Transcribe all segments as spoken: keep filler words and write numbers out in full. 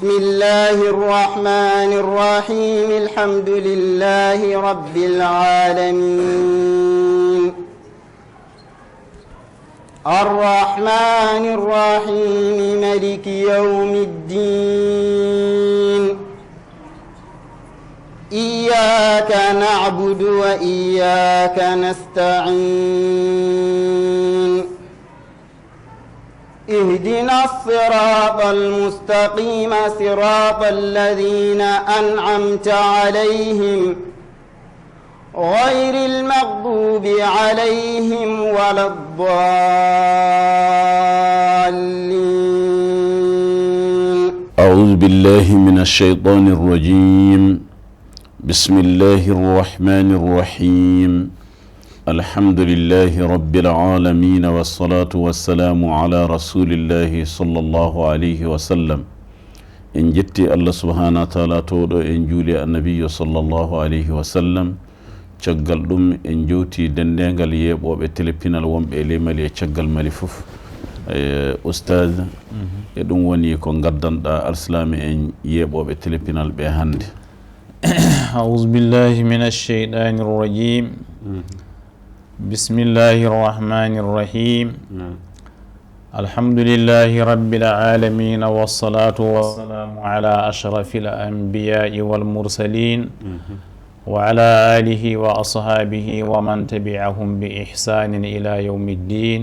بسم الله الرحمن الرحيم. الحمد لله رب العالمين. الرحمن الرحيم. ملك يوم الدين. إياك نعبد وإياك نستعين. اهدنا الصراط المستقيم، صراط الذين أنعمت عليهم، غير المغضوب عليهم ولا الضالين. أعوذ بالله من الشيطان الرجيم. بسم الله الرحمن الرحيم. الحمد لله رب العالمين، والصلاة والسلام على رسول الله صلى الله عليه وسلم. En jetti Allah subhanahu wa taala towɗo, en juuli e annabiyo sallallahu alayhi wa sallam. Caggal ɗum, en jowti denndaangal yeeɓooɓe télé Pinal wonɓe e ley Mali e caggal Mali fof. E, Oustaz, e ɗum woni ko ngaddanɗaa alsilaame en yeeɓooɓe télé Pinal ɓe hannde. أعوذ بالله من الشيطان الرجيم. بسم الله الرحمن الرحيم. الحمد لله رب العالمين، والصلاة والسلام على أشرف الأنبياء والمرسلين، وعلى آله وأصحابه ومن تبعهم بإحسان إلى يوم الدين.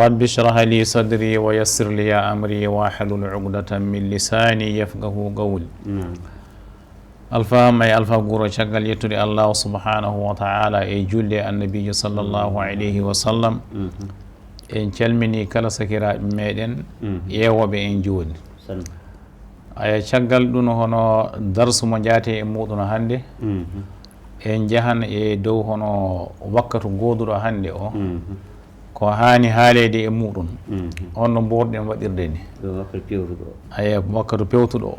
رب اشرح لي صدري ويسر لي أمري واحلل عقدة من لساني يفقهوا قولي. Alfa Hamma e Alfa Guro, caggal yettude Allahu subhanahu wa ta'ala e julde e annabiijo sallallahu alayhi wa sallam, en calmini kala sakiraaɓe meɗen ƴeewooɓe en jooni. Aya, caggal ɗum, hono darsu mo njaate e muɗum hannde, en njahan e dow hono wakkatu gooduɗo hannde o. Ko haani haaleede e muɗum, on no mboowruɗen waɗirde ni. Ɗo wakkati pewtuɗo. Aya, wakkatu pewtuɗo o.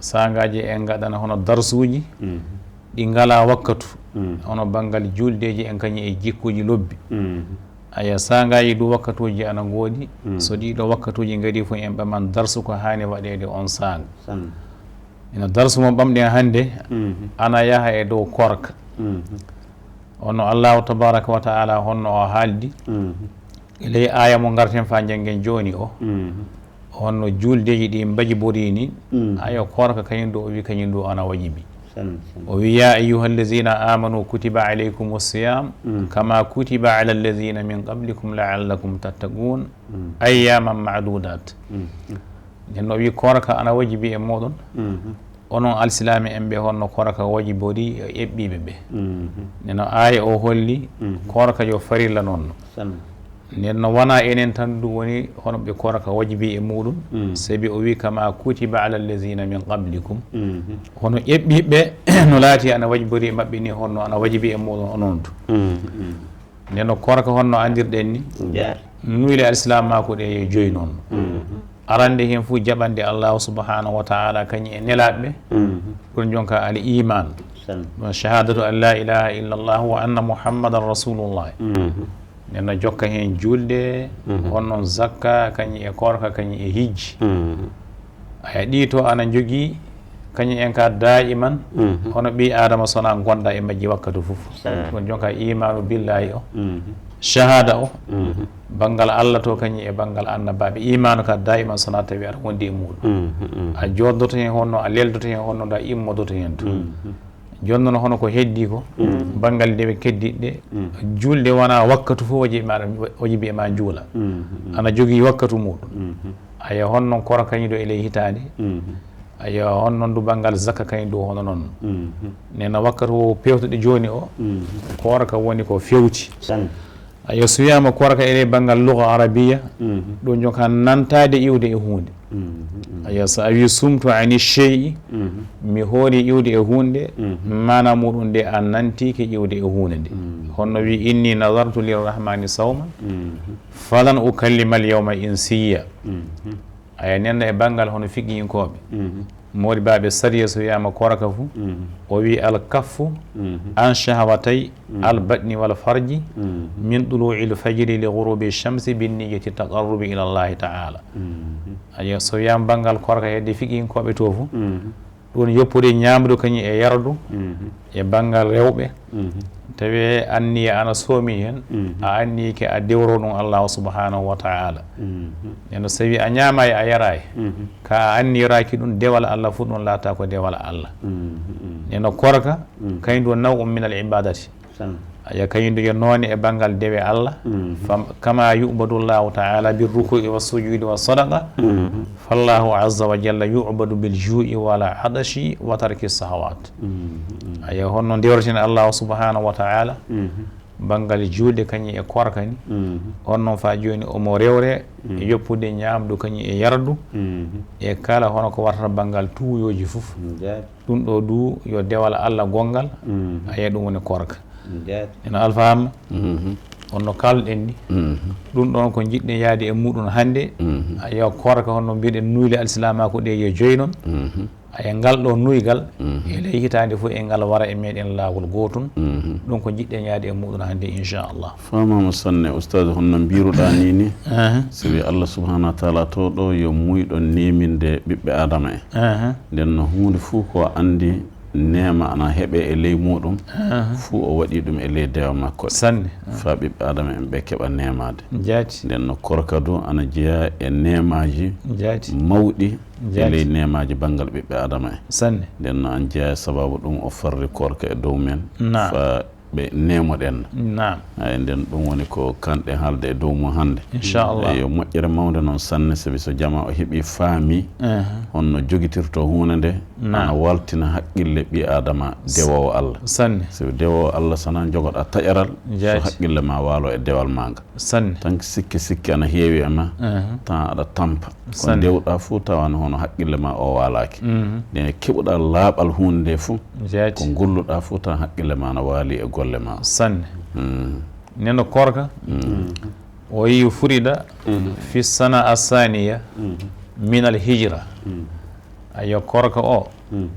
Saangaaji en ngaɗana hono darsuuji ɗi ngalaa wakkatu, hono banngal juuldeeji en kañum e jikkuuji lobbi. Aya, saangaaji du wakkatuuji ana ngoodi. So ɗii ɗo wakkatuuji ngarii fof, en ɓaman darsu ko haani waɗeede on saanga. Ina darsu mo ɓamɗen hannde, ana yaha e dow koorka. Hono Allahu tabaraka wa ta'ala, honno o haaldi e ley aaya mo ngarten faa njanngen jooni o, honno juuldeeji ɗi mbajiborii ni, ayo, koorka kañum du, o wi kañum du ana wajibi. O wi, "يا أيها الذين آمنوا كتب عليكم الصيام كما كتب على الذين من قبلكم لعلكم تتقون أياما معدودات." Nden no wi koorka ana wajibi e moɗon, onon alsilaame en ɓe, honno koorka wajiborii e eɓɓiiɓe ɓe. Nden no aaya o holli koorka yo farilla noon. Nden no wona enen tan du woni hono ɓe koorka wajibi e muɗum, sabi o wi, "كما كتب على الذين من قبلكم." Hono eɓɓiiɓe no laati ana wajiborii e maɓɓe ni, honno ana wajibi e muɗum onon du. Nden no koorka honno anndirɗen ni, nuyɗe alsilaamaaku ɗe yo joyi noon. Arande heen fof jaɓande Allahu subhanahu wa ta'ala kañum e nelaaɓe ɓe. Ɗum jonka al iman. Ɗum shahadatu an la ilaha illa Allah wa anna Muhammadan rasulullah. Nden no jokka heen juulde, honno zakka, kañum e koorka, kañum e hijji. Aya, ɗi to ana njogii, kañum en ka daa'iman, hono ɓii Aadama, so na ngonda e majji wakkatu fof. Ɗum jonka imaanu billahi o, shahada o, banngal Allah to, kañum e banngal annabaaɓe. Imaanu ka daa'iman, so na tawi aɗa wondi e muɗum. A jooɗoto heen honno, a leldoto heen honno, nda immodoto heen to. Jooni noon, hono ko heddii ko, banngal nde ɓe keddiɗe, juulde wona wakkatu fof wajibi ma, wajibi e ma juula. Ana jogii wakkatu muɗum. Aya, honno koorka kañum du e ley hitaande. Aya, honno du banngal zakka kañum du hono noon. Nden no wakkatu o pewtuɗe jooni o, koorka woni ko fewti. Aya, siyaama koorka e ley banngal luga arabiya, ɗum jonka nantaade iwde e huunde. Aya, so a wi sumtu ani shay'i, mi hoori iwde e huunde, maana muɗum nde a nantiike iwde e huunde nde. Honno wi, "Inni nazartu lirrahmani sawman, falan ukallima al-yawma insiya." Aya nenno e banngal hono fiqihinkooɓe. Moodi baaɓe sariya so wiyaama korka fu, o wi al kaffu an shahawatay al batni wal farji min dulu'il fajri li ghurubi shamsi bin niyyati taqarrubi ila Allahi ta'ala. Ayo so wiyaama banngal korka hedde fiqihinkooɓe to fu, ɗum yoppude ñaamdu kañum e yardu e banngal rewɓe, tawi anniya ana soomi heen, a anniyike a dewro ɗum Allahu subhanahu wa ta'ala. Neno so tawi a ñaamaay a yaraay, ka a anniyiraaki ɗum dewal Allah fu ɗum laata ko dewal Allah. Neno korka, kañum ɗum naw'un min al ibadati. Aya kañum ɗum yo noone e banngal dewe Allah. Fa kama yu'badu Allahu ta'ala bir ruku'i was sujudi was sadaqa, fallahu azza wa jalla yu'badu bil ju'i wala adashi wa tarki sahawat. Aya honno ndewreten Allahu subhanahu wa ta'ala banngal juulde kañum e korka ni. On noon fa jooni omo rewre e yoppude ñaamdu kañum e yardu e kala hono ko wartata banngal tuuyooji fof. Ɗum ɗo du yo dewal Allah gonngal. Aya ɗum woni korka. Eno alfahama on no kalɗen ni. Ɗum ɗon ko jiɗɗen yaade e muɗum hannde. Aya korka honno mbiɗen nuyle alsilamaaku ɗe yo joyi noon. Aya ngal ɗo nuygal e ley hitaande fof e ngal wara e meɗen laawol gootun. Ɗum ko jiɗɗen yaade e muɗum hannde inchallah. Famama sanne ustad honno mbiruɗa ni ni. Sabi Allah subhanahu wa taala to ɗo yo muyɗo neminde ɓiɓɓe adama en. Nden no hunde fof ko andi neema ana heɓe e ley muɗum, fuu o waɗi ɗum e ley dewa makko ɗe. Sanne. Faa ɓiɓɓe adama en ɓe keɓa neemaade. Jaati. Nden no korka du ana jeyaa e neemaaji Jaati. Mawɗi e Jaati. Ley neemaaji banngal ɓiɓɓe adama en. Sanne. Nden no an jeyaa e sababu ɗum o farri korka e dow men. Naam. Faa ɓe neemoɗen. Naam. Ay nden ɗum woni ko kanɗen haalde e dow mum hannde. Inchallah. Eyo moƴƴere mawnde noon sanne sabi so jamaa o heɓi faami honno jogitirto huunde nde ana waltina haqqille ɓi adama dewoowo Allah. Sanne. Sabi dewoowo Allah sana jogoɗa taƴaral so haqqille ma waalo e dewal ma nga. Sanne. Tan sikke sikke ana heewi e ma tan aɗa tampa. Ko ndewɗa fof tawa no hono haqqille ma o waalaaki. Nde keɓuɗa laaɓal huunde nde fof ko golluɗa fof tan haqqille ma no waali e golle ma. Sanne. Neno korka o yi furida fi sana asaniya min al hijra. Ayo korka o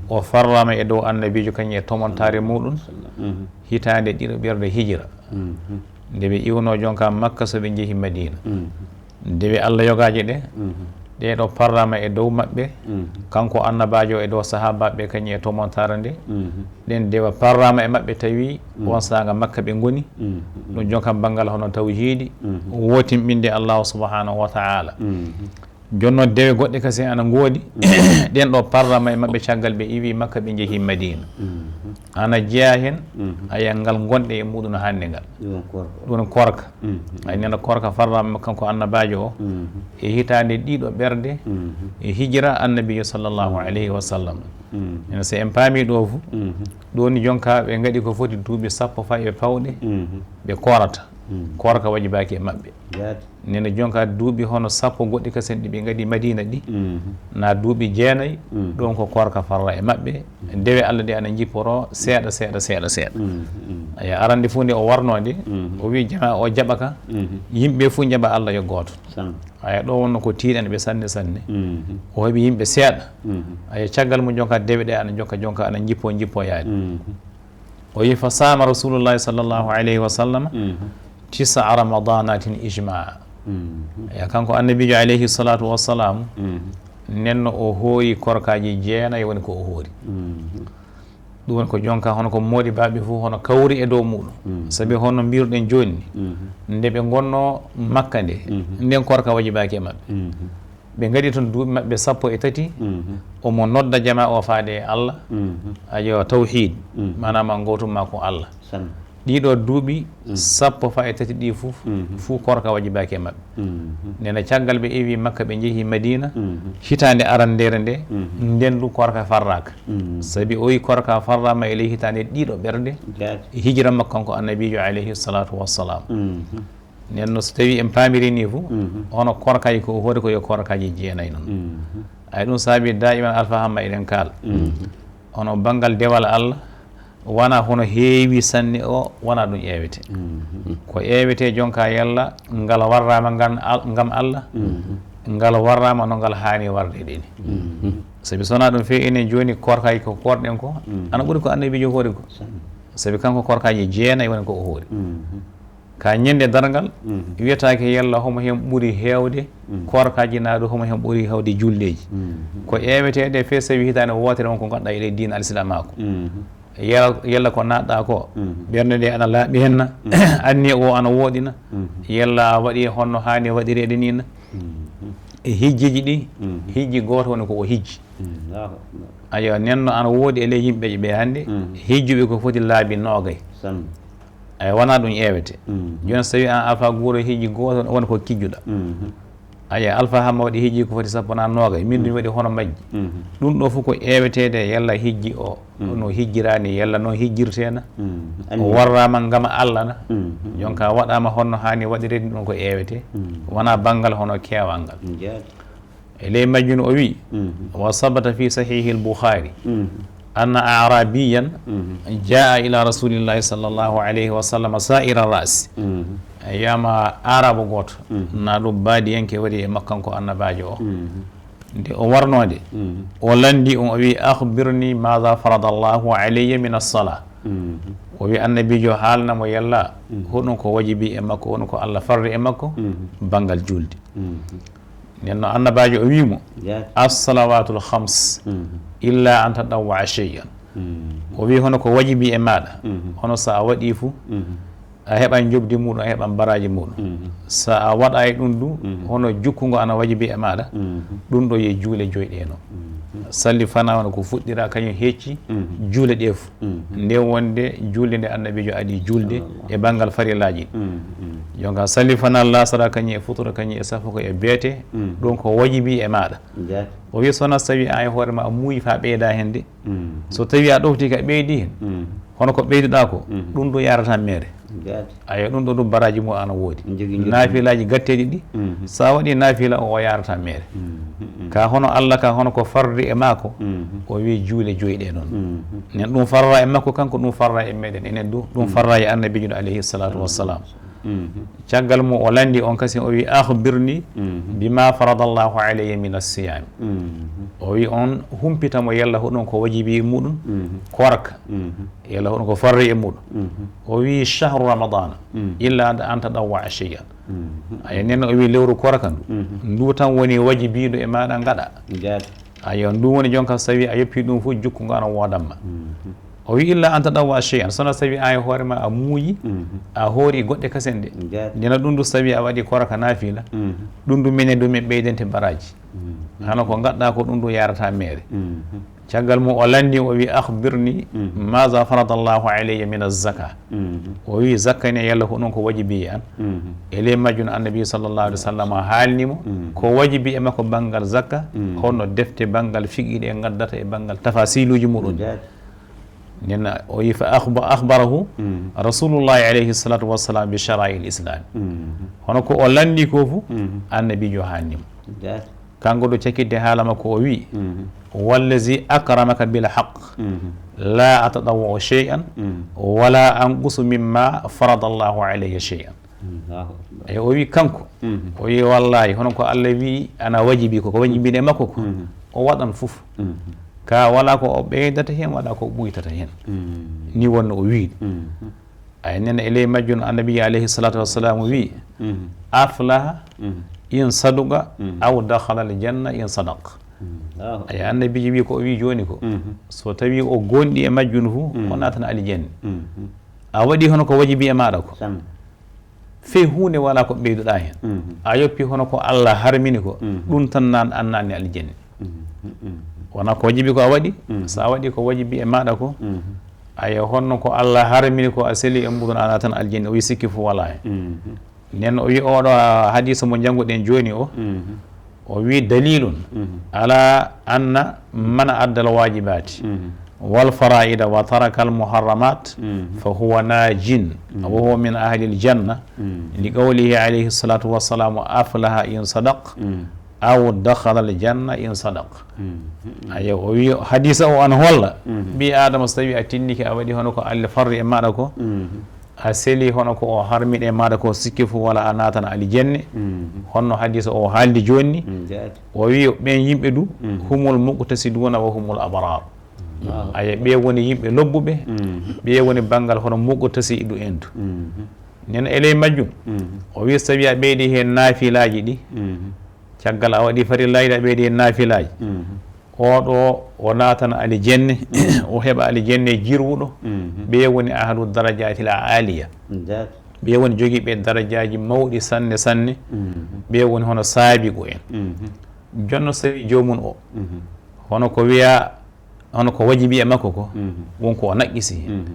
o farrama e dow annabijo kañum e tomontare muɗum hitande ɗiɗo ɓerde hijra. Nde ɓe iwno jonka makka so ɓe jeehi madina. Dewe Allah yogaaje ɗe ɗe ɗo parrama e dow maɓɓe. Kanko annabaajo e dow sahaabaaɓe kañum e tomontare nde ɗen dewa parrama e maɓɓe tawi on saanga makka ɓe ngoni. Ɗum jonka banngal hono tawhiidi wootinɓinde allahu subhanahu wa taala. Jonno dewe goɗɗe kasi ana ngoodi ɗen ɗo parrama e maɓɓe caggal ɓe iwi makka ɓe jeehi madina. Ana jeya heen aya ngal gonɗe e muɗum hannde ngal. Ɗum korka. Ay nena korka farrama kanko annabaajo o e hitaande ɗiɗo ɓerde e hijira annabijo sallallahu alayhi wa sallam. Ena so en paami ɗo fu ɗoni jonka ɓe ngaɗi ko foti duuɓi sappo fayi ɓe pawɗe ɓe korata. Korka wajibaaki e maɓɓe. Nena jonka duuɓi hono sappo goɗɗi kasen ɗi ɓe ngaɗi madina ɗi na duuɓi jeenayi. Ɗon ko korka farra e maɓɓe. Dewe Allah nde ana jipporo seeɗa seeɗa seeɗa seeɗa. Aya arande fof nde o warno nde o wi jama o jaɓaka. Yimɓe fof jaɓa Allah yo gooto. Aya ɗo wonno ko tiiɗani ɓe sanne sanne. O heɓi yimɓe seeɗa. Aya caggal mum jonka dewe ɗe ana jokka jonka ana jippo jippo yaade. O wi fa sama rasulullahi sallallahu alayhi wa sallam tisa ramadanatin ijmaa. Aya kanko annabijo alayhi salatu wassalam nenno o hoori korkaji jeenayi woni ko o hoori. Ɗum woni ko jonka hono ko moodi baɓe fof hono kawri e dow muɗum. Sabi hono mbiruɗen joni ni nde ɓe gonno makka nde nden korka wajibaki e maɓɓe. Ɓe ngaɗi toon duuɓi maɓɓe sappo e tati. Omo nodda jama o faade e allah. Ayo tawhid manama gotum ma ko allah. Ɗiɗo duuɓi sappo fa e tati ɗi fof fof korka wajibaki e maɓɓe. Nena caggal ɓe iwi makka ɓe jeehi madina. Hitande arandere nde nden du korka farraka. Sabi o wi korka farrama e ley hitande ɗiɗo ɓerde hijira makko kanko annabijo alayhi salatu wassalam. Nden no so tawi en pamiri ni fof hono korkaji ko hoori ko yo korkaji jeenayi noon. Ay ɗum saabi daiman alfahamma eɗen kaala hono banngal dewal allah wona hono heewi sanne o wona ɗum ƴeewete. Ko ƴeewete jonka yalla ngal warrama ngam allah ngal warraama no ngal haani warde ɗeni. Sabi so wonaa ɗum, fii enen jooni koorkaaji ko koorɗen ko, ana ɓuri ko annabiijo hoori ko. Sabi kanko koorkaaji jeenayi woni ko o hoori. Ka ñande darngal, wiyetaake yalla homo heen ɓuri heewde koorkaaji, naa ɗum homo heen ɓuri heewde juldeeji. Ko ƴeeweteede fii sabi hitaande wootere won ko ngaɗɗaa e ley diina Alislaamaaku. Yalla, yalla ko naatɗaa ko, ɓernde nde ana laaɓi henna, anniya o ana wooɗina, yalla a waɗi honno haani waɗireede nii na? E hijjeeji ɗi, hijji gooto woni ko o hijji. Ayo, nenno ana woodi e ley yimɓe ɓe hannde, hijjuɓe ko foti laabi noogay. Ay, wonaa ɗum ƴeewete. Jooni so tawi an Alfa Guuro hijji gooto woni ko kijjuɗaa. Aya, Alfa Hamma waɗi hijji ko foti sappo naa noogay, min ɗum waɗi hono majji. Ɗum ɗo fof ko ƴeeweteede, yalla hijji o no hijjiraani, yalla no hijjirteena. O warraama ngam Alla na? Jonka waɗaama honno haani waɗireede, ɗum ko ƴeewete. Wonaa banngal hono keewal ngal. E ley majjum o wi, wa sabata fi sahihi al-Bukhari, anna a'rabiyan jaa ila rasulillahi sallallahu alayhi wa sallam sa'ira ra'si. Yama Arabu gooto, na ɗum baadiyanke wari e makkanko annabaajo o. Nde o warnoode, o lanndi on, o wi, akhbirni madha farada Allahu alayya min as-salah. O wi annabiijo haalna mo yalla, hoɗum ko wajibi e makko, hoɗum ko Alla farri e makko, banngal julde. Nden no annabaajo o wi mo, as-salawatul khams, illa an tatawwa shay'an. O wi hono ko wajibi e maaɗa, hono so a waɗi fu, a heɓan njoɓdi muɗum, a heɓan baraaji muɗum. So a waɗaay ɗum du, hono jukkungo ana wajibi e maaɗa, ɗum ɗo ye juule joy ɗe no. Salli fana wona ko fuɗɗira kañum hecci juule ɗe fu. Nde wonde juulde nde annabiijo adi juulde e banngal farillaaji. Jonka salli fana laasara kañum e futura kañum e safa ko e beete, ɗum ko wajibi e maaɗa. O wi sona so tawi an e hoore ma a muuyi fa ɓeyda hen de. So tawi a ɗofti ka ɓeydi hen, hono ko ɓeyduɗaa ko, ɗum ɗo yarata meere. Ayo, ɗum ɗo ɗum baraaji mum ana woodi. Naafilaaji gatteeɗi ɗi, so a waɗi naafila o, o yarata meere. Ka hono Alla ka hono ko fardi e maako, o wi juule joyi ɗe noon. Nen ɗum farra e makko kanko, ɗum farra e meɗen enen du, ɗum farra e annabiijo alayhi salatu wassalam. Caggal mum o lanndi on kasin, o wi, akhbirni bima farada Allahu alayya min as-siyam. O wi on humpita mo yalla hoɗum ko wajibi e muɗum, korka, yalla hoɗum ko farri e muɗum. O wi, shahru ramadana illa an tatawwa shay'an. Ayo, nen o wi lewru korka ndu, ndu tan woni wajibiiɗo e maaɗa ngaɗa. Ayo, ndu woni jonka so tawi a yoppi ɗum fof jukkungo ana woodanma. O wi, illa an tatawwa shay'an, sona so tawi an e hoore ma a muuyi, a hoori goɗɗe kasen de. Ndena ɗum du so tawi a waɗi korka naafila, ɗum du minen du min ɓeydente baraaji. Hano ko ngaɗɗa ko ɗum du yarata meere. Caggal mum o lanndi o wi, akhbirni maza farada Allahu alayya min az-zaka. O wi, zakka ne yalla ko ɗum ko wajibi e an. E ley majjum annabi sallallahu alayhi wa sallam haalni mo ko wajibi e makko banngal zakka, hono defte banngal fiqi ɗe ngaddata e banngal tafasiluuji muɗum. Nden o wi fa akhba-, akhbarahu rasulullahi alayhi salatu wassalam bi shara'i al-islam. Hono ko o lanndi ko fu annabiijo haalni mo. Kanko ɗo cakkitde haala makko o wi, wallazi akramaka bil haqq, la atatawwa'u shay'an wala anqusu mimma farada Allahu alayya shay'an. E o wi kanko, o wi wallahi hono ko Alla wi ana wajibi ko, ko wajibi e makko ko, o waɗan fof. Ka wala ko o ɓeydata hen, wala ko o ɓuytata hen. Ni wonno o wi. Ay nen e ley majjum annabi alayhi salatu wassalam wi, aflaha in saduqa aw dakhala al janna in sadaq. Ay annabiiji wi ko o wi jooni ko, so tawi o goonɗi e majjum fu, o naatan aljanna. A waɗi hono ko wajibi e maaɗa ko. Fey huunde wala ko ɓeyduɗa hen. A yoppi hono ko Alla harmini ko, ɗum tan nan annani aljanna. Wona ko wajibi ko a waɗi, so a waɗi ko wajibi e maaɗa ko, ayo honno ko Alla harmini ko a seli e muɗum a naatan aljanna, o wi sikki fu wala hen. Nden o wi oɗo hadisa mo jannguɗen jooni o, o wi dalilun ala anna man adda al wajibati wal faraida wa taraka al muharramat fa huwa najin wa huwa min ahli al janna, li qawlihi alayhi salatu wassalam, aflaha in sadaq aw dakhala al janna in sadaq. Ayo, o wi hadisa o ana holla ɓi Adama so tawi a tinnike a waɗi hono ko Alla farri e maɗa ko, A seli hono ko o harmini e maaɗa ko, sikki fof wala a naatan aljenne. Mhm. Honno hadisa o haaldi jooni ni? Mm, jaati. O wi ɓen yimɓe du, Mhm. humul muqtasiduuna wa humul abraar. Allahu Aye, ɓe woni yimɓe lobbuɓe, Mhm. ɓe woni banngal hono muqtasidu en du. Mhm. Nen e ley majjum, Mhm. o wi so tawi a ɓeydi heen naafilaaji ɗi, Mhm. caggal a waɗi farillaaji ɗi, a ɓeydi heen naafilaaji. Mhm. Oɗo o naatan aljenne, o heɓa aljenne jirwuɗo. Mhm. Ɓe woni ahlu darajaatil aaliya. Jaati. Ɓe woni jogiiɓe darajaaji mawɗi sanne sanne. Mhm. Ɓe woni hono saabiqu en. Mhm. Jonno so tawi joomum o, Mhm. hono ko wiya, hono ko wajibi e makko ko, Mhm. won ko o naqqisi heen. Mhm.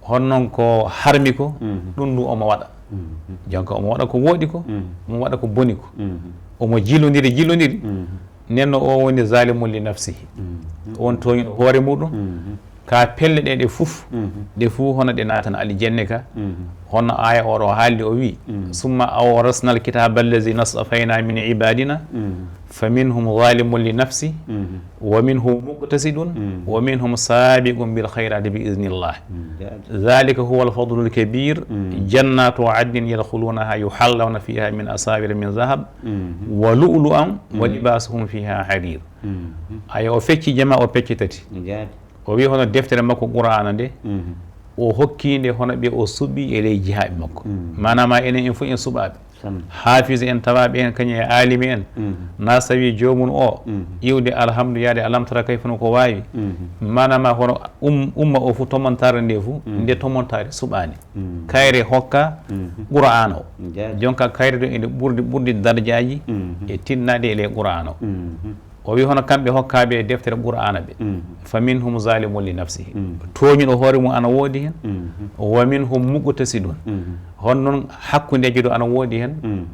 Hono noon ko harmi ko, Mhm. ɗum ndu omo waɗa. Mhm. Jonka omo waɗa ko wooɗi ko, Mhm. omo waɗa ko boni ko. Mhm. Omo jillondiri, jillondiri. Mhm. Nden no o woni zalimun li nafsihi. Mhm. On tooñuɗo hoore muɗum. Mhm. Ka pelle ɗe, ɗe fof, Mhm. ɗe fof hono ɗe naatan aljenne ka. Mhm. Hono aya oɗo haaldi o wi, Mhm. summa awrasna alkitaba allazi nastafayna min ibadina, Mhm. fa minhum zalimun li nafsi, Mhm. wa minhum muqtasidun, Mhm. wa minhum sabiqun bil khayrati bi iznillah. Mhm. Dhalika huwa alfadlu alkabir, Mhm. jannatu adnin yadkhulunaha yuhallawna fiha min asawira min zahab, Mhm. wa lu'lu'an, wa Mhm. libasuhum fiha harir. Mhm. Aya o fecci jama o pecce tati. Jaati. O wi hono deftere makko Qur'aana nde, Mhm. o hokki nde hono ɓe o suɓi e ley jihaaɓe makko. Mhm. Maanaam enen en fof en suɓaaɓe. Sam. Haafis en tawaaɓe en kañum e aalimi en. Mhm. Na sawi joomum o Mhm. iwde alhamdu yaade alam tara kayfa no ko waawi. Mhm. Maanaam hono um-, umma o fof tomontaare nde fof, Mhm. nde tomontaare suɓaani. Mhm. Kayre hokka Mhm. Qur'aana o. Jaati. Jonka kayre ɗo ene ɓurdi, ɓurdi darjaaji Mhm. e tinnaade e ley Qur'aana o. Mhm. O wi hono kamɓe hokkaaɓe e deftere Qur'aana ɓe. Mhm. Fa minhum zalimun li nafsihi. Mhm. Tooñuɗo hoore mum ana woodi heen. Mhm. Wa minhum muqtasidun. Mhm. Hono noon hakkundeejo du ana woodi heen. Mhm.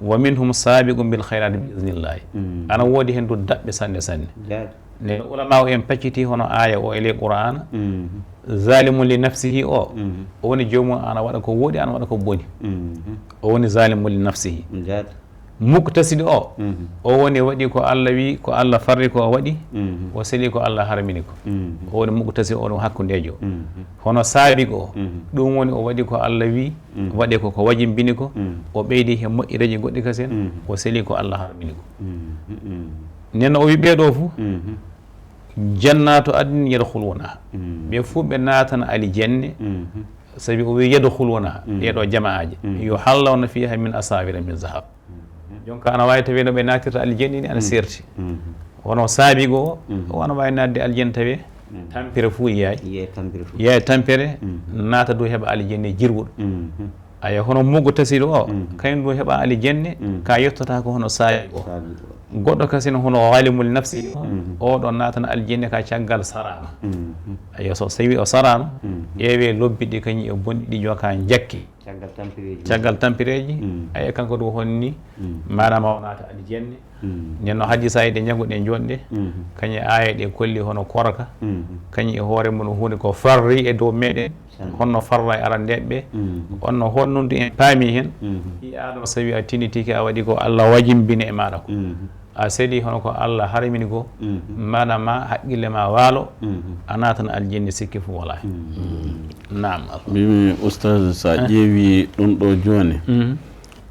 Wa minhum sabiqun bil khayrati bi iznillahi. Mhm. Ana woodi heen du daɓɓe sanne sanne. Jaati. Ne ulama o en pacciti hono aya o e ley Qur'aana. Mhm. Zalimun li nafsihi o. Mhm. O woni joomum ana waɗa ko wooɗi, ana waɗa ko boni. Mhm. O woni zalimun li nafsihi. Jaati. Muqtasidi o, Mhm. o woni waɗi ko Allah wi, ko Allah farri ko o waɗi, Mhm. o seli ko Allah harmini ko. Mhm. O woni muqtasidi o, ɗum hakkundeejo. Mhm. Hono saabiqu o, Mhm. ɗum woni o waɗi ko Allah wi, Mhm. waɗe ko, ko wajimbini ko, Mhm. o ɓeydi he moƴƴereeji goɗɗi kasen, Mhm. o seli ko Allah harmini ko. Mhm. Mhm. Nden o wi ɓee ɗo fof, Mhm. jannatu adnin yadkhulunaha. Mhm. Ɓe fof ɓe naatan aljenne, Mhm. sabi o wi yadkhulunaha, Mhm. ɗee ɗo jama'aaje. Mhm. Yuhallawna fiha min asawira min zahab. Mhm. Jonka ana waawi tawee no ɓe naatirta aljenne ni ana Mhm. seerti. Mhm. Hono saabiqu o, Mhm. o ana waawi naatde aljenne tawee Mhm. tampere fof yaay. Yaay tampere fof. Yaay tampere, Mhm. naata du heɓa aljenne jirwuɗo. Mhm. Aya hono muqtasidu o, Mhm. kañum du heɓa aljenne, Mhm. ka yettata ko hono saabiqu o. Saabiqu o. Goɗɗo kasen hono zalimun li nafsi o, Mhm. o ɗo naatana aljenne ka caggal saraama. Mhm. Aya so tawi o saraama, Mhm. ƴeewe lobbi ɗi kañum e bonɗi ɗi joka njakki. Caggal tampireeji. Caggal tampireeji, Mm. ayi, kanko ɗum honni, Mm. maanaam o naata aljenne. Mm. Nden no hadisaaji ɗe njannguɗen jooni ɗe, Mm. kañum e aaya ɗe kolli hono korka, Mm. kañum e hoore mum huunde ko farri e dow meɗen, Sani. Honno farra e arandeeɓe ɓe, Mm. honno honnude en paami heen, Mm. ɓii Aadama, so tawi a tinitike a waɗi ko Allah wajimbini e maaɗa ko. Mm. A seli hono ko Allah harmini ko, Mhm. maanaam ma haqqille ma waalo, Mhm. a naatan aljanna, sikki fof walaa heen. Mhm. Naam. Mbimi, Oustaz, so a Eh. ƴeewi ɗum ɗo jooni, Mhm.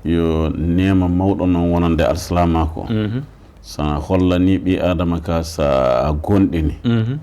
yo neema mawɗo noon wonande alsilaamaaku o. Mhm. So a hollanii ɓii Aadama ka, so a goonɗini, Mhm.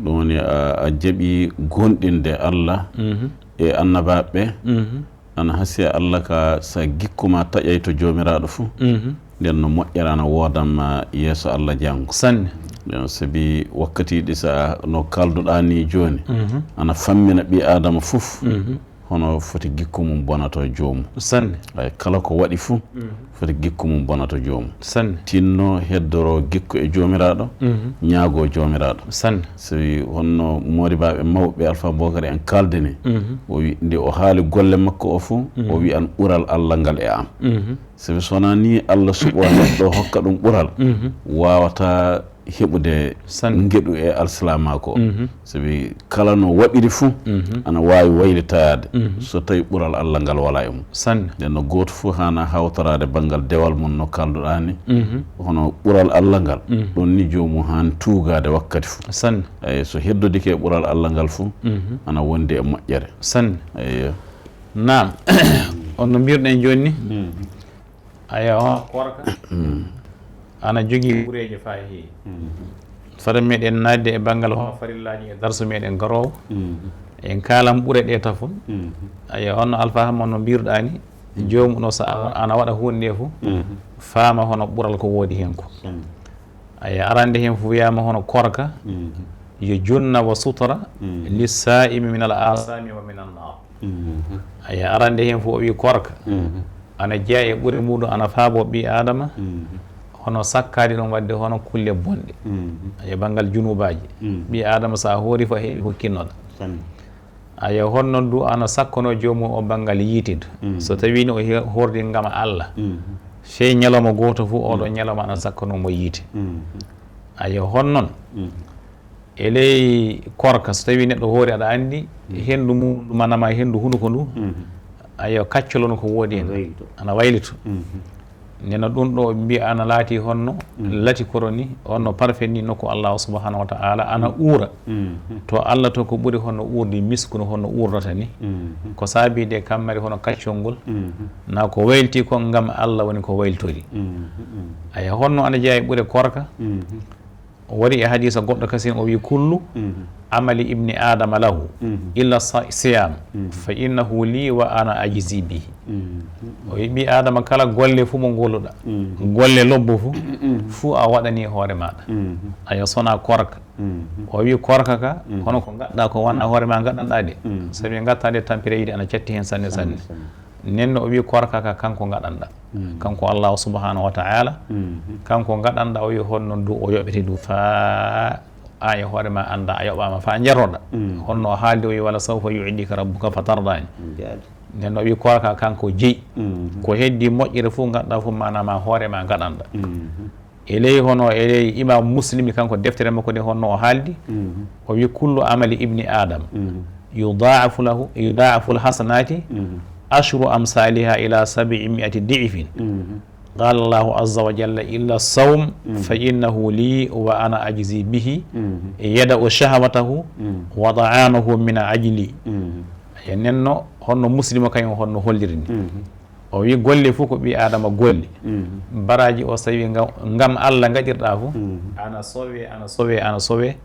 ɗum woni a, a jaɓi goonɗinde Allah Mhm. e annabaaɓe ɓe, Mhm. ana hasiya Allah ka, so gikku ma taƴay to Joomiraaɗo fuu, Mhm. nden no moƴƴere ana woodan ma yeeso Allah janngo. Sanne. Nden sabi wakkatiiji so a, no kaalduɗaa ni jooni, Mhm. ana fammina ɓii Aadama fof, Mhm. hono foti gikku mum bonato joomum. Sanne. Ay, kala ko waɗi fuu, Mhm. foti gikku mum bonato joomum. Sanne. Tinno heddoro gikku e Joomiraaɗo, Mhm. ñaago Joomiraaɗo. Sanne. Sabi honno moodibaaɓe mawɓe Alfa Bokar en kaaldini, Mhm. o wi, nde o haali golle makko o fof, Mhm. o wi an ɓural Allah ngal e am. Mhm. Sabi so wonaa ni Allah suɓo neɗɗo hokka ɗum ɓural, Mhm. waawata heɓude Sanne. ngeɗu e alsilaamaaku o. Mhm. Sabi kala no waɗiri fof, Mhm. ana waawi waylitaade Mhm. so tawi ɓural Allah ngal walaa e mum. Sanne. Nden no gooto fof haana hawtoraade banngal dewal mum no kaalduɗaa ni. Mhm. Hono ɓural Allah ngal, Mhm. ɗon ni joomum haani tuugaade wakkati fof. Sanne. Eyi, so heddodike e ɓural Allah ngal fof, Mhm. ana wondi e moƴƴere. Sanne. Eyi. Naam. On no mbiruɗen jooni ni. Aya, on korka ana jogii ɓureeje faa heewi. Fada meɗen naatde e banngal hono farillaaji e darsu meɗen garoowo, en kaalan ɓure ɗe tafon. Aya, honno Alfa Hamma no mbiruɗaa ni, joomum o so a- ana waɗa huunde nde fof, faama hono ɓural ko woodi heen ko. Aya, arande heen fof wiyaama hono korka yo junna wa sutura li saa'imi min al aasami wa min an naar. Aya, arande heen fof o wii korka ana jeyaa e ɓure muɗum, ana faabo ɓii aadama hono sakkaade ɗum waɗde hono kulle bonɗe. Aya, banngal junubaaji ɓii aadama, so a hoori fof a heɓi ko kinnoɗa. Aya, honno du ana sakkono joomum o banngal yiite du. So tawii ni o he- hordi ngam Allah, sey ñalawma gooto fof, oɗo ñalawma ana sakkono mo yiite. Aya, honnon e ley korka, so tawii neɗɗo hoori, aɗa anndi henndu mum, manama henndu hunuko ndu, ayo, kaccolo no ko woodi heen, ana waylito. Nena ɗum ɗo mbiya ana laati honno lati koro ni, honno parfait ni, nokku Allah subhanahu wa ta'ala ana uura. To Allah to ko ɓuri honno uurdi misku no honno uurdata ni. Ko saabi de kammari hono kaccol ngol, na ko waylti ko ngam Allah woni ko wayltori. Aya, honno ana jeyaa e ɓure korka. O wari e hadiisa goɗɗo kasin, o wi: "Kullu amali ibni Adama lahu illa sa- siyam, fa innahu li wa ana ajzi bihi." O wi ɓii Adama, kala golle fuu mo ngoluɗa, golle lobbo fuu, fuu a waɗani hoore maɗa. Aya, sona korka. O wi korka ka, hono ko ngaɗɗa ko wona hoore ma ngaɗanɗa de. Sabi ngatta de tampere yiɗi ana catti heen sanne sanne. Nenno o wi korka ka kanko ngaɗanɗa. Kanko Allah subhanahu wa ta'ala, kanko ngaɗanɗa, o wi honno du o yoɓete du faa a e hoore ma annda a yoɓama faa njeroɗa. Honno o haaldi o wi: "Wala sawfa yu'tika rabbuka fatarda." Nenno o wi korka kanko jeyi. Ko heddi moƴƴere fof ngaɗɗa fof manama hoore ma ngaɗanɗa. E ley hono e ley Imam Muslimi, kanko deftere makko nde honno o haaldi, o wi: "Kullu amali ibni Adam yudaafu lahu, yudaafu alhasanati ashru amsaliha ila sabi'i mi'ati di'fin. Qala Allahu azza wa jalla: illa sawm, fa innahu li wa ana ajzi bihi, yada'u shahwatahu wa ta'amahu min ajli." E nenno honno Muslima kañum honno holliri ni. O wi golle fof ko ɓii Adama golli. Baraji o so tawi nga- ngam Allah ngaɗirɗa fof, ana sowe, ana sowe, ana sowe,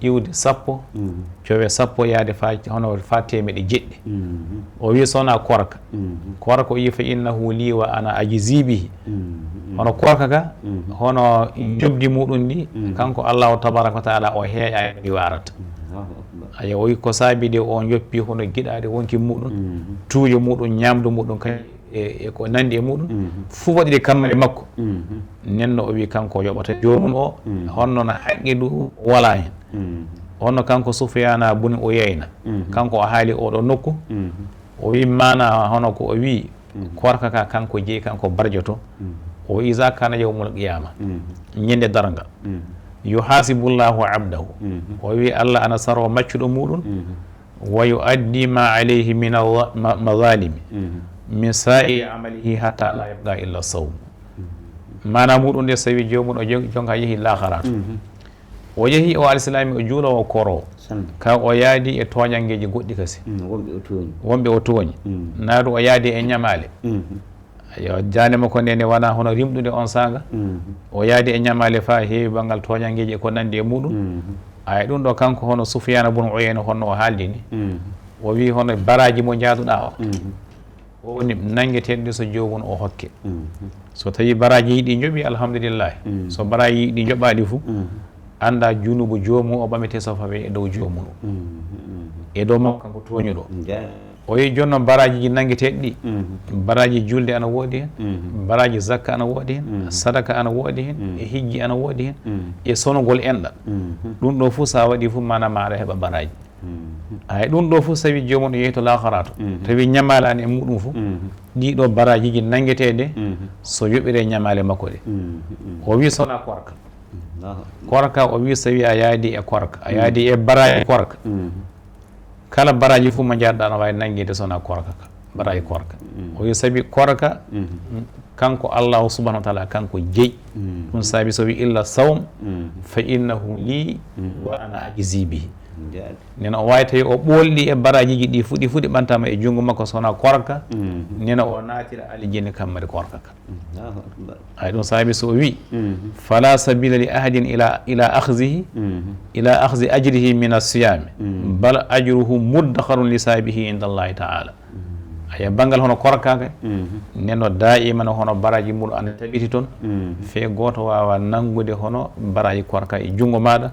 iwde sappo, cowe sappo yaade fa hono fa teemeɗe jeɗɗi. O wi sona korka. Korka o wi fa innahu li wa ana ajzi bihi. Hono korka ka, hono njoɓdi muɗum ndi, kanko Allahu tabaraka wa taala o heeƴa e ɗi warata. Aya, o wi ko saabi de o njoppi hono giɗaade wonki muɗum, tuujo muɗum, ñamdu muɗum, kañ e, e ko nandi e muɗum, fof waɗiri kammari makko. Nenno o wi kanko o yoɓata joomum o, honno no haqqe du wala hen. Honno kanko Sufyana bun Uyayna, kanko o haali oɗo nokku, o wi mana hono ko o wi, korka ka kanko jeyi, kanko barjoto. O wi: "Iza kana yawmul qiyama, ñande darnga, yuhasibullahu abdahu." O wi Allah ana saro maccuɗo muɗum, wa yu'addi ma alayhi min al- ma- mazalimi min sa'i amalihi hatta la yabqa illa sawm. Mana muɗum nde, so tawi joomum o jon- jonka yehi laakara to, o yehi o alsilaami, o juulowo koro, ka o yaadi e tooñanngeeji goɗɗi kasi. Wonɓe o tooñi. Naadu o yaadi e ñamaale. Yo, jaande makko nde, nde wona hono rimɗude on saanga. O yaadi e ñamaale faa heewi banngal tooñanngeeji e ko nanndi e muɗum. Aya, ɗum ɗo kanko hono Sufyaana bun Uyayna honno o haaldi ni. O wi hono baraji mo njaaduɗa o. O woni nanngeteeɗo so joomum o hokke. So tawi baraji yiɗi njoɓi, alhamdulillahi. So baraji yiɗi njoɓaɗi fu, annda junubu joomum o ɓamete so fawe e dow joomum. E dow makko kanko tooñuɗo. O wi jooni noon baraji ji nanngeteeɗi ɗi. Baraji julde ana woodi heen. Baraji zakka ana woodi heen. Sadaka ana woodi heen. E hijji ana woodi heen. E sonugol enɗa. Ɗum ɗo fu sa waɗi fu, mana ma aɗa heɓa baraji. Ay, ɗum ɗo fof, so tawi joomum o yehi to laakhara to, tawi ñamaalaani e muɗum fof, ɗiɗo barajiiji nanngeteeɗe, so yoɓire ñamaale makko ɗe. O wi sona korka. Korka, o wi so tawi a yaadi e korka, a yaadi e baraji korka. Kala baraji fof mo njaɗɗa, ana waawi nanngeede sona korka ka. Mbaɗa e korka. O wi sabi korka, kanko Allahu subhanahu wa taala, kanko jeyi. Ɗum sabi so wi illa sawm, fa innahu li wa ana ajzi bihi. Nena o wawi tawi o ɓolɗi e baraji ɗi fuɗi fuɗi ɓantama e junngo makko sona korka. Nena o naatira aljini kammari korka ka. Ay ɗum sabi so o wi, fala sabila li ahadin ila ila akhzihi ila akhzi ajrihi min asiyami, bal ajruhu muddakharun li sahibihi inda Allahi taala. Aya banngal hono korka ka, neno daiman hono baraji muɗum ana tabiti toon. Fe goto wawa nanngude hono baraji korka e junngo maɗa.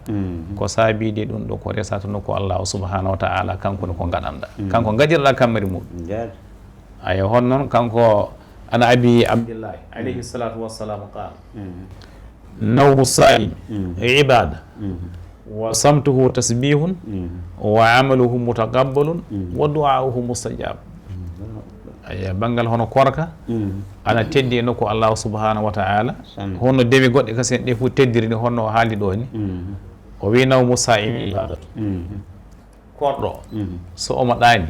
Ko saabide ɗum ɗo ko resata no ko Allahu subhanahu wa taala kanko ne ko gaɗanɗa, kanko gaɗirɗa kammari muɗum. Aya hon noon kanko ana abi abdillahi alayhi salatu wassalam qala, nawmu saim ibada, wa samtuhu tasbihun, wa amaluhu mutaqabbalun, wa duauhu mustajab. Aya banngal hono korka ana teddi e nokku Allahu subhanahu wa taala. Hono dewi goɗɗe kasi en ɗe fof teddiri ni honno o haali ɗo ni. O wi nawmu saimi ibadatu. Korɗo so omo ɗaani,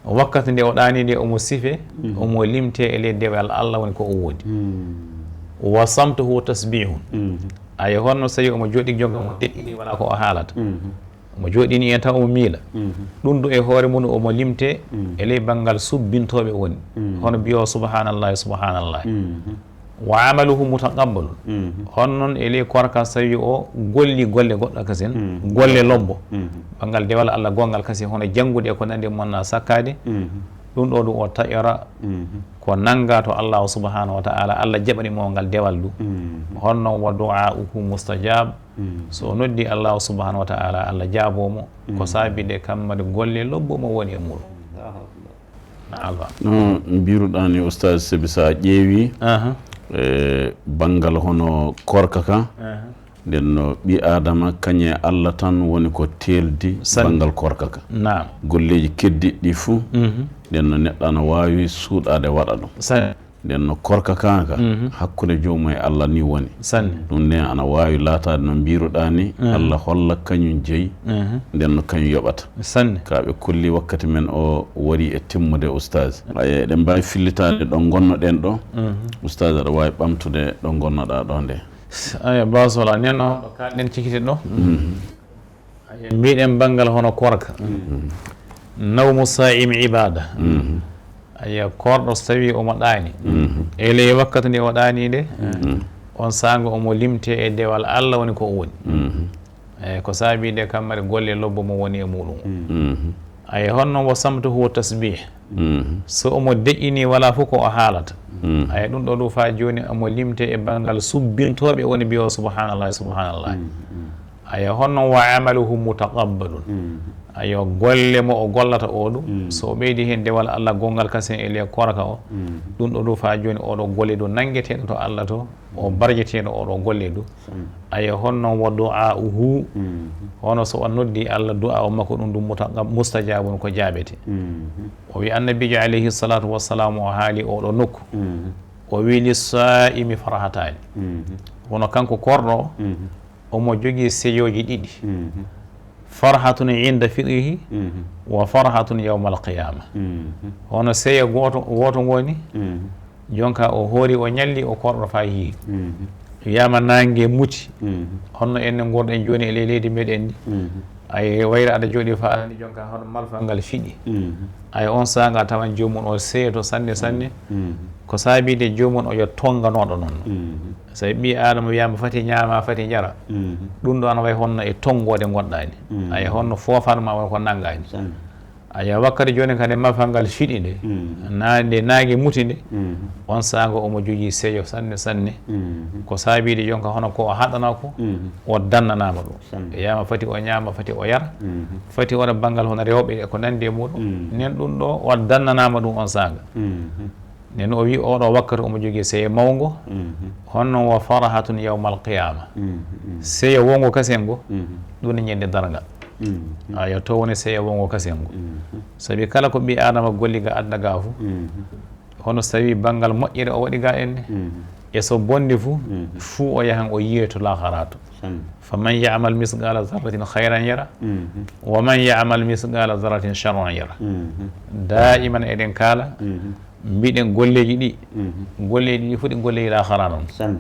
wakkati nde o ɗaani nde omo sife, omo limte e ley dewal Allah woni ko o woodi. Wa samtuhu tasbihun. Aye honno so tawi omo jooɗi jonka mo deƴƴini wala ko o haalata. Omo jooɗini en taw omo miila. Ɗum ɗo e hoore mum omo limte e ley banngal subbintooɓe woni. Hono mbiyo subhanallahi subhanallahi. Wa amaluhu mutaqabbalun. Hon noon e ley korka so tawi o golli golle goɗɗo kasen, golle lobbo, banngal dewal Allah gonngal kasen hono janngude e ko nandi monna sakkaade. Ɗum ɗo ɗum o taƴora ko nannga to Allahu subhanahu wa taala, Allah jaɓani mo ngal dewal ɗum. Hon noon wa duauhu mustajab. So o noddi Allahu subhanahu wa taala, Allah jaabo mo ko saabide kammari golle lobbo mo woni e muɗum. Alba. No mbiruɗaa ni, Oustaz, sabi so a ƴeewi, aha, e banngal hono korka ka, aha, nden no ɓi Aadama kañe Allah tan woni ko teeldi. Sanne. Banngal korka ka. Naam. Golleeji keddiɗi ɗi fuu, mhm, nden no neɗɗo ana waawi suuɗaade waɗa ɗum. Sanne. Nden no korka ka ka, mhm, hakkunde joomum e Allah ni woni. Sanne. Ɗum ne ana waawi laataade no mbiruɗaa ni, mhm, Allah holla kañum jeyi, mhm, nden no kañum yoɓata. Sanne. Ka ɓe kolli wakkati men o wari e timmude, Oustaz. Aye, eɗen mbaawi fillitaade ɗo ngonnoɗen ɗo. Mhm. Oustaz, aɗa waawi ɓamtude ɗo ngonnoɗaa ɗo nde. Aya, basola, nen o ɗo kaaɗen cikiti ɗo. Mhm. Aya, mbiɗen banngal hono korka. Mhm. Nawmu saimi ibada. Mhm. Aya, korɗo so tawi omo ɗaani. Mhm. E ley wakkati nde o ɗaani nde, mhm, on saanga omo limte e dewal Allah woni ko o woni. Mhm. Eyi, ko saabi nde kammari golle lobbo mo woni e muɗum. Mhm. Ayi, honno wa samtuhu tasbih? Mhm. So omo deƴƴini, wala fof ko o haalata. Mhm. Ayi, ɗum ɗo ɗum faa jooni omo limte e banngal subbintooɓe woni mbiyo subhanallah, subhanallah. Mhm. Ayi, honno wa amaluhu mutaqabbalun? Mhm. Ayo, golle mo o gollata o ɗum, mhm, so o ɓeydi heen dewal Allah gonngal kasen e ley korka o, mhm, ɗum ɗo ɗum faa jooni oɗo golle ɗum nanngeteeɗo to Allah to, o barjeteeɗo oɗo golle ɗum. Mm. Ayo, honno wa du'a'uhu, mhm, hono so o noddi Allah, du'a o makko ɗum ɗum muta-, mustajabun ko jaabete. Mhm. O wi annabiijo alayhi salatu wassalamu o haali oɗo nokku. Mhm. O wi li sa'imi farhatani. Mhm. Kono kanko korɗo o, mhm, omo jogii seyooji ɗiɗi. Mhm. Farhatun inda fitrihi, mhm, wa farhatun yawmal qiyama. Mhm. Hono seyo gooto, wooto ngoni, mhm, jonka o hoori, o ñalli, o korɗo faa hiiri. Mhm. Wiyama naange muti. Mhm. Honno enen ngorɗen jooni e ley leydi meɗen ndi. Mhm. Ay wayra aɗa jooɗi faa anani jonka hono malfal ngal fiɗi. Mhm. Ay on saanga tawan joomum o seeto sanne sanne. Mhm. Ko saabi de joomum o yo tonganoɗo noon. Mhm. So ɓii Aadama wiyaama fati ñaama, fati jara, mhm, ɗum ɗo ana wayi honno e tonngoode ngonɗaani. Mhm. Ayi honno foofanma won ko nanngaani. Sanne. Ayi wakkati jooni kadi mafal ngal fiɗi nde, mhm, na-, nde naange muti nde, mhm, on saanga omo jogii seyo sanne, sanne. Mhm. Ko saabiide jonka hono ko o haɗanaa ko, mhm, o dannanaama ɗum. Sanne. Wiyaama fati o ñaama, fati o yara, mhm, fati waɗa banngal hono rewɓe e ko nanndi e muɗum. Mhm. Nen ɗum ɗo o dannanaama ɗum on saanga. Mhm. Nden o wi oɗo wakkati omo jogii seyo mawngo, mhm, honno wa farahatun yawmal qiyama. Mhm, mhm. Seyo wongo kasen ngo, mhm, ɗum ne ñande darngal. Mhm. Ayo, to woni seyo wongo kasen ngo. Mhm. Sabi kala ko ɓii Aadama golli ga aduna ga fu, mhm, hono so tawi banngal moƴƴere o waɗi ga enne, mhm, e so bonndi fu, mhm, fuu o yahan o yiyoto laakhara to. Faman ya'mal misqala dharratin khayran yara, wa man ya'mal misqala dharratin sharran yara. Daiman eɗen kaala, mbiɗen golleeji ɗi, golleeji ɗi fof ɗi golleeji laakhara noon.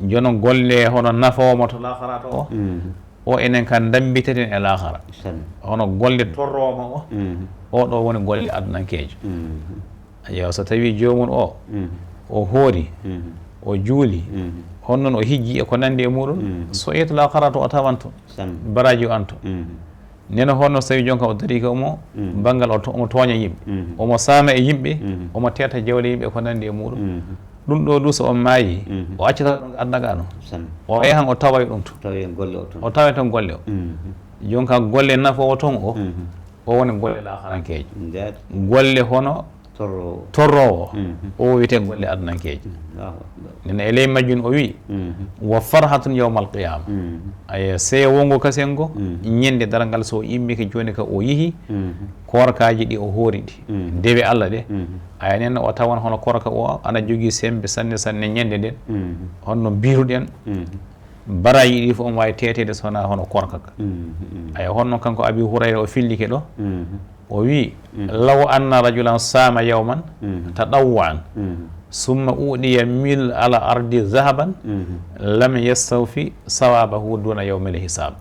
Jono golle hono nafoowo mo to laakhara to o, o enen ka ndammbiteten e laakhara. Hono golle torroowo mo o, o ɗo woni golle adunankeejo. Yo, so tawi joomum o, o hoori, o juuli, on noon o hijji e ko nanndi e muɗum, so yehi to laakhara to o tawanto baraaji o anto. Nena honno so tawi jonka o darii ka omo banngal o to-, omo tooña yimɓe, omo saama e yimɓe, omo teeta jawle yimɓe e ko nanndi e muɗum. Ɗum ɗo du so on maayi, o accata ɗum aduna ka no. O yahan o tawa e ɗum to. O tawa e ton golle o. Jonka golle nafoowo ton o, o woni golle laakharankeeje. Golle hono torroowo o wiyetee golle adunankeeje. Nena e ley majjum o wi, wa farhatun yawmal qiyama. Aya, seyo wongo kasengo, ñande darngal so o immike jooni ka o yihi koorkaaji ɗi o hoori ɗi, dewe Allah ɗe. Aya, nena o tawan hono koorka o ana jogii sembe sanne sanne ñande nden. Honno mbiruɗen, baraaji ɗi fof omo waawi teeteede so wonaa hono koorka ka. Aya, honno kanko Abi Hurayra o fillike ɗo, o wi, law anna rajulan sama yawman tadawwa'an, summa uɗiya mil ala ardi zahaban, lam yastawfi sawabahu duna yawmil hisab.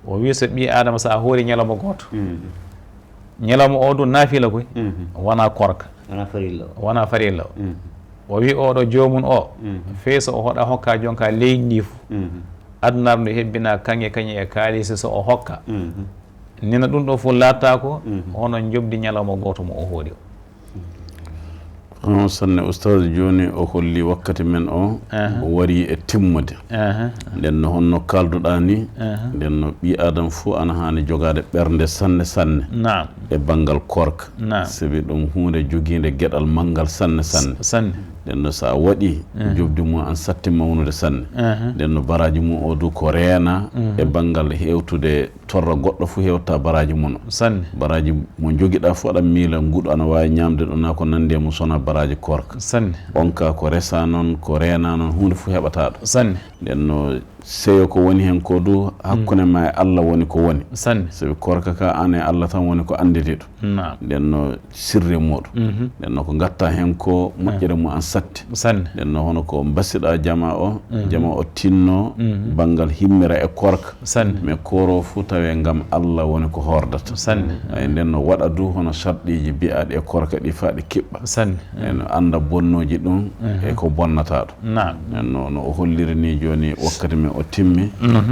O wi so ɓii Adama so a hoori ñalawma gooto, ñalawma o du naafila koy, wonaa koorka. Wonaa farilla o. Wonaa farilla o. O wi oɗo joomum o, fey so o hoɗa hokka jonka leydi ndi fof. Aduna ndu hebbina kaŋŋe kaŋŋe e kaalisi so o hokka. Nena ɗum ɗo fof laatta ko hono njoɓdi ñalawma gooto mo o hoori o. Hono sanne, Ustaz, jooni o holli wakkati men o, o wari e timmude. Nden no honno kaalduɗaa ni, nden no ɓii Adam fof ana haani jogaade ɓernde sanne sanne e banngal koorka. Sabi ɗum huunde jogiinde geɗal manngal sanne sanne. Nden no so a waɗi, njoɓdi mum an satti mawnude sanne. Nden no baraaji mum o du ko reena e banngal hewtude torra goɗɗo fof hewta baraaji mum. Sanne. Baraaji mo jogiɗaa fof aɗa miila nguɗo ana waawi ñaamde ɗum naa ko nanndi e mum so wonaa baraaji koorka. Sanne. On ka ko resa noon, ko reena noon, huunde fof heɓataa ɗo. Sanne. Nden no seyo ko woni heen ko du, hakkunde ma e Allah woni ko woni. Sanne. Sabi koorka ka an e Allah tan woni ko annditiiɗo. Nden no sirri muɗum. Nden no ko ngatta heen ko moƴƴere mum an satti. Sanne. Nden no hono ko mbasiɗa jama o, jama o tinno banngal himmira e koorka. Sanne. Mais kooro fof tawe ngam Allah woni ko hordata. Sanne. Ay, nden no waɗa du hono sarɗiiji bi'aaɗi e koorka ɗi faa ɗi kiɓɓa. Sanne. Nden no annda bonnooji ɗum e ko bonnata ɗum. Naam. Nden no, no o holliri ni jooni wakkati men o timmi.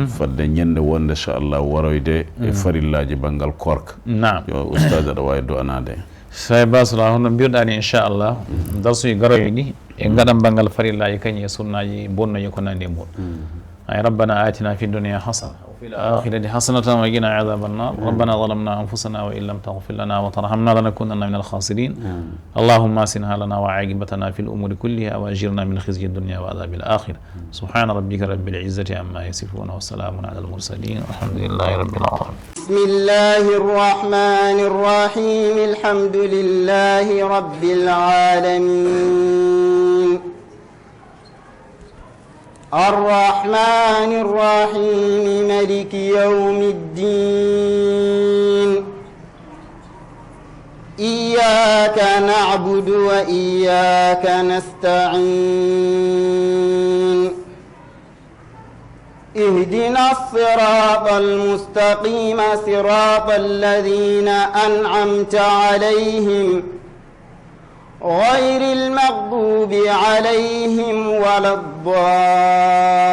Fadde ñande wonde inchallah waroyde e farillaaji banngal koorka. Naam. Yo Ustaz aɗa waawi du'anaade. Sey Basra, hono mbiruɗaa ni, inchallah, darsuji garoyi ɗi, e ngaɗan banngal farillaaji kañum e sunnaaji bonnooji ko nanndi e muɗum. Ay, ربنا آتنا في الدنيا حسنة وفي الآخرة حسنة وقنا عذاب النار. ربنا ظلمنا أنفسنا وإن لم تغفر لنا وترحمنا لنكونن من الخاسرين. اللهم أحسن حالنا وعاقبتنا في الأمور كلها وأجرنا من خزي الدنيا وعذاب الآخرة. سبحان ربك رب العزة عما يصفون وسلام على المرسلين والحمد لله رب العالمين. بسم الله الرحمن الرحيم. الحمد لله رب العالمين. الرحمن الرحيم. ملك يوم الدين. إياك نعبد وإياك نستعين. اهدنا الصراط المستقيم، صراط الذين أنعمت عليهم، غير المغضوب عليهم ولا الضالين.